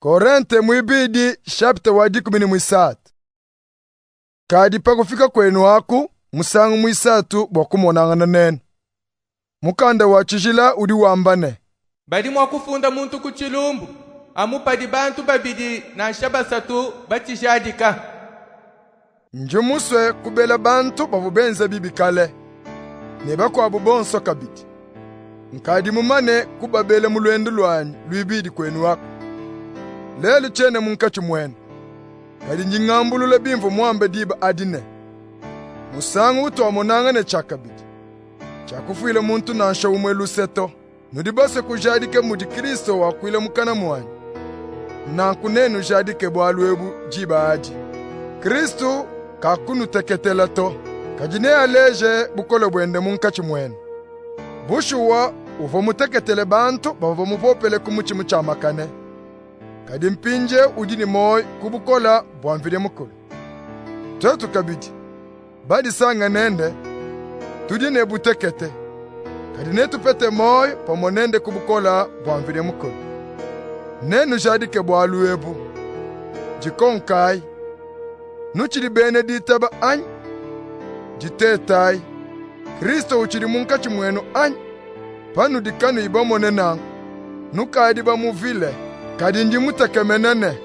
Korente muibidi shapita wa 13. Kadi pa kufika kuenu aku musangu muisatu bua kumonangana nenu. Mukanda wa tshijila udi wamba ne, Badi mua kufunda muntu ku tshilumbu amu padi bantu babidi nansha basatu batshijadika. Ndi musue kubela bantu bavua benza bibi kale, ne bakuabu bonso kabidi. Nkadi mumane kubabela mu luendu luanyi luibidi kuenu aku. Lelu tshiena munkatshi muenu, kadi ndi ngambulula bimvua muambe diba adi ne, musangu utuamonangana tshiakabidi, tshiakufuila muntu nansha umue luse to. Nudi basue kujadika mudi Kristo wakuila mukana muanyi, nanku nenujadike bualu ebu diba adi. Kristo kakunuteketela to, kadi nealeje bukole buende munkatshi muenu. Bushuwa uvua muteketele bantu bavua bamupopele ku mutshi mutshiamakane, kadi mpindieu udi ne muoyo ku bukole bua Mvidi Mukulu. Tuetu kabidi badisanga nende, tudi ne butekete, kadi netupete muoyo pamue nende ku bukole bua Mvidi Mukulu. Nenujadike bualu ebu. Dikonkayi, nutshidi bena ditaba anyi? Ditetayi, Kristo utshidi munkatshi muenu anyi? Panudi kanuyi bamone nanku, nukadi bamuvile. Kadi ndi mutekemene ne,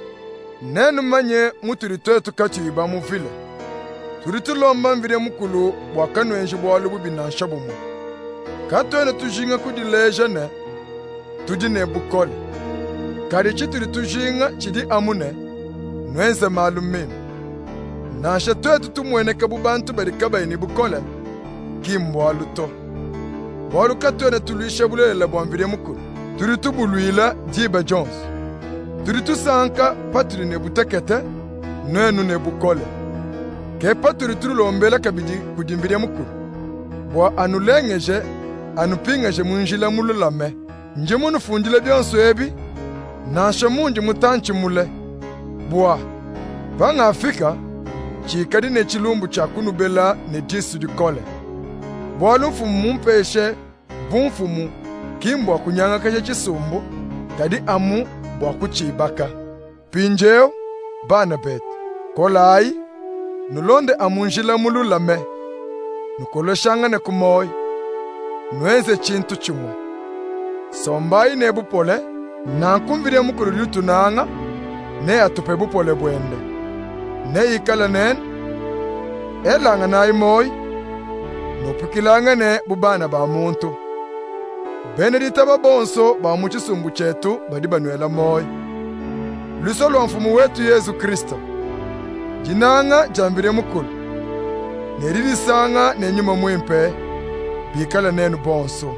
nenumanye mutudi tuetu katuyi bamuvile. Tudi tulomba Mvidi Mukulu bua kanuenji bualu bubi nansha bumue. Katuena tujinga kudileja ne, tudi ne bukole. Kadi tshitudi tujinga tshidi amu ne, nuenze malu mimpe. Nansha tuetu tumueneka bu bantu badi kabayi ne bukole, ki mbualu to. Bualu katuena tuluisha bulelela bua Mvidi Mukulu, tudi tubuluila diba dionso. Tudi tusanka patudi ne butekete, nuenu ne bukole. Ke patudi tunulombela kabidi kudi Mvidi Mukulu, bua anulengeje, anupingaje mu njila mululame. Ndi munufundile bionso ebi, nansha mundi mutantshi mule, bua pangafika tshikadi ne tshilumbu tshia kunubela ne disu dikole. Bualu Mfumu mmumpeshe bumfumu ki mbua kunyangakaja tshisumbu, kadi amu bua kutshibaka. Mpindieu, bana betu, kolayi, nulonde amu njila mululame, nukoleshangane ku muoyo, nuenze tshintu tshimue. Sombayi ne bupole, nanku Mvidi Mukulu udi utunanga neatupe bupole buende. Neikale nenu, elanganayi muoyo, nupikilangane bu bana ba muntu. Bena ditaba bonso ba mu tshisumbu tshietu badi banuela muoyo. Luse lua Mfumu wetu Yezu Kristo, dinanga dia Mvidi Mukulu, ne didisanga ne Nyuma Muimpe bikale nenu bonso.